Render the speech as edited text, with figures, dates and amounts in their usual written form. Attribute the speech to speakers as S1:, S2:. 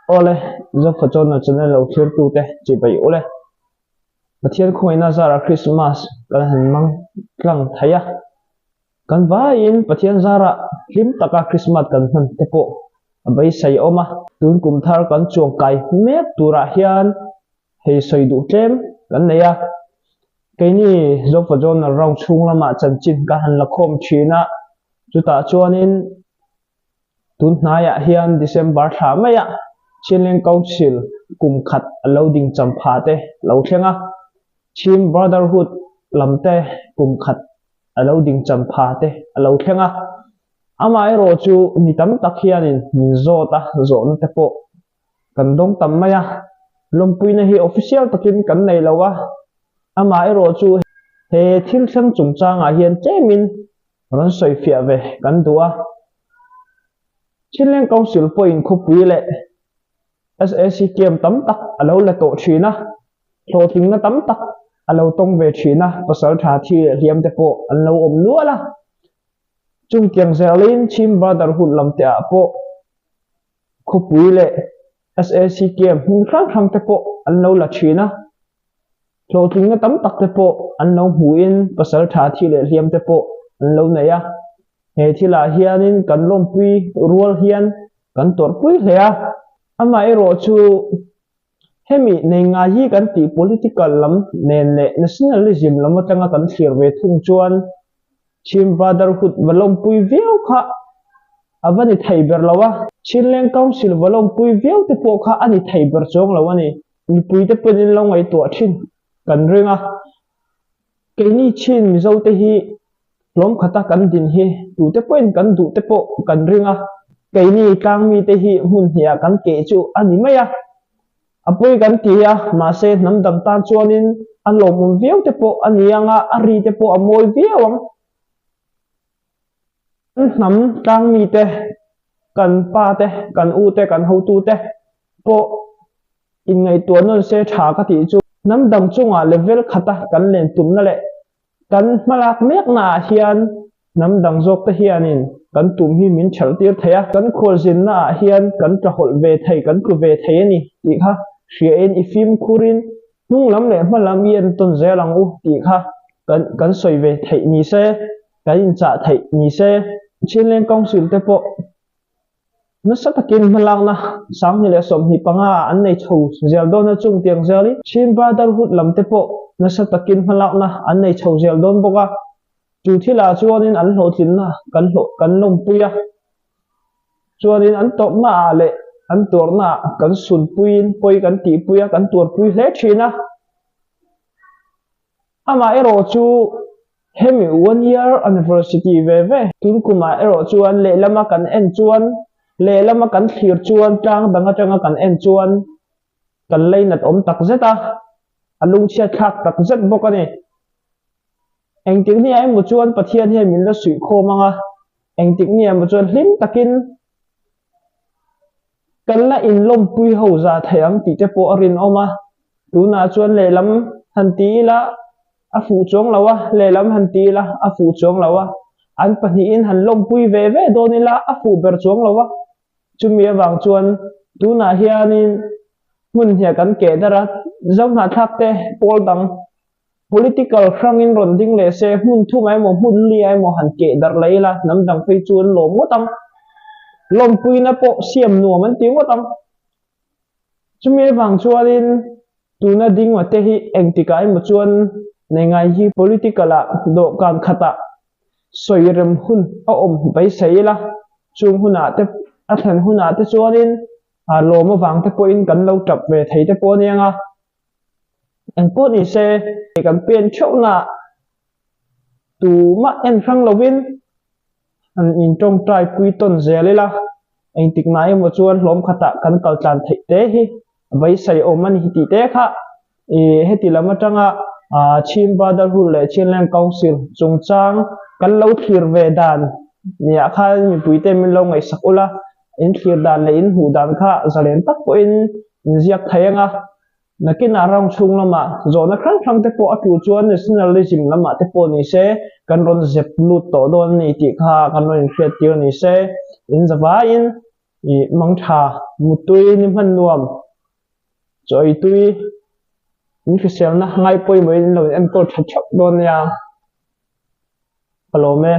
S1: Awle, Zofa Channel channel lo thlirtute chibai ule. Pathian khawngaihna zarah Christmas kan han hmang tlang thei a. Kan vaiin Pathian zarah hlim taka Christmas kan hman te pawh a beisei awm a. Tun kum thar kan chuang kai mek turah hian hei sawi duh tlem kan nei a. Keini Zofa Journal round chhung lamah chanchin ka han la khawm thin a, chutah chuanin Tun hnaiah hian December thla maiah Chinleng Council kum khat a lo ding champha te lo thleng a, Chin Brotherhood lam te kum khat a lo ding champha te a lo thleng a. Amaherawh chu mi tam tak hianin min zawt a, zawhna te pawh kan dawng tam mai a, lawmpuina hi official takin kan nei lo a, amaherawh chu he thil thleng chungchangah hian tlemin Rawn sawifiah ve kan duh a. Chinleng Council pawhin khawpui leh SAC camp tam tak a lo la tawh thin a, hlawhtlingna tam tak a lo tawng ve thin a, pasal tha thi leh hliam te pawh an lo awm nual a. Chungtiang zelin Chhim Brotherhood lam te ah pawh khawpui leh SAC camp hmun hrang hrang te pawh an lo la thin a. Hlawhtlingna tam tak te pawh an lo hmuhin pasal tha thi leh hliam te pawh an lo nei a. He thilah hianin kan lawmpui rual hian kan tawrhpui hle a. Amaherawh chu hemi nei ngai hi kan tih political lam nen leh nationalism lam atanga kan thlir ve thung chuan Chin Brotherhood va lawmpui viau kha a va ni thei ber lo a. Chinleng Council va lawmpui viau te pawh kha a ni thei ber chuang lo a ni. Mipuite pawhin lo ngaihtuah thin kan ring a, keini chin Mizote hi hlawm khata kan din hi tute pawhin kan duh te pawh kan ring a, keini tlangmite hi hmun hniah kan keh chu a ni mai a, a pawi kan ti a, mahse hnam dang tan chuanin a lawmawm viau te pawh a ni ang a, a ri te pawh a mawi viau ang. Kan hnam tlangmite, kan pa te, kan u te, kan hotu te pawh inngaihtuah nawn se tha ka tih chu hnam dang chungah level khata kan len tumna leh kan hmalak meknaah hian hnam dang zawk te hianin kan tum hi min ṭhelh tir thei a, kan khualzinnaah hian kan tlahawlh ve thei, kan tlu ve thei a ni tih kha hriain i fimkhurin hnung lam leh hma lam i entawn zel ang u tih kha kan kan sawi ve theih ni se, kan inchah theih ni se. Chinleng Council te pawh Nasa takin hmalakna 2025 ah an nei chho zel dawn a chung tiang zelin Chin Brotherhood lam te pawh nasa takin hmalakna an nei chho zel dawn bawk a, chu thilah chuanin an hlawhtlinna kan hlawh kan lawmpui a, chuanin an tawpna ah leh an tuarna ah kan sunpuiin pawi kan tihpui a, kan tuarpui hle thin a. Amah erawh chu hemi one year anniversary ve ve tun kumah erawh chuan lehlama kan en chuan lehlama kan thlir chuan tlang dang atanga kan en chuan kan leinat awm tak zet a, a lungchhiat thlak tak zet bawk a ni. Engtik nia emaw chuan Pathian hian min la suih khawm ang a, engtik nia emaw chuan hlim takin Kan la inlawmpui ho za thei ang tih te pawh a rinawm a, tunah chuan lehlam han ti ila a fuh chuang lo a, lehlam han ti ila a fuh chuang lo a, an pahnihin han lawmpui ve ve dawn ila a fuh ber chuang lo a, chumi avang chuan tunah hianin hmun hniah kan keh darh a, Zohnahthlak te pawl dang Political hrangin rawn ding leh se, hmun thumah emaw hmun liah emaw han keh darh leh ila, hnam dang phei chu an lawm ngawt ang. Lawmpuina pawh siam nuam an ti ngawt ang. Chumi avang chuanin tuna dingwa te hi engtikah emaw chuan nei ngai hi political ah dawhkan khatah sawi rem hun a awm beisei ila, chung hunah te a thlen hunah te chuanin lawm avang te pawhin kan lo tap ve thei te pawh aniang a. Engpawh ni se, kan pen theuhna tumah en hrang lovin an intawngtai pui tawn zel ila, engtik mah emaw chuan hlawm khatah kan kal tlan theih te hi beisei awm a ni tih te kha ih heti lam atanga Chin Brotherhood leh Chinland Council chungchang kan lo thlir ve dan niah khan mipuite min lo ngaihsak ula, in thlir dan leh in hmuh dan kha zalen tak pawhin inziak thei ang a. Nakinah round chhung lamah zawhna hrang hrang te pawh a tul chuan nationalism lamah te pawh ni se kan rawn zep lut tawh dawn a ni tih kha kan rawn inhriat tir ni se in zavaiin. Ih mangtha mutui ni hman nuam chaw ei tui in hriselna ngai pawimawhin in lo enkawl tha theuh dawn nia ka lawm e.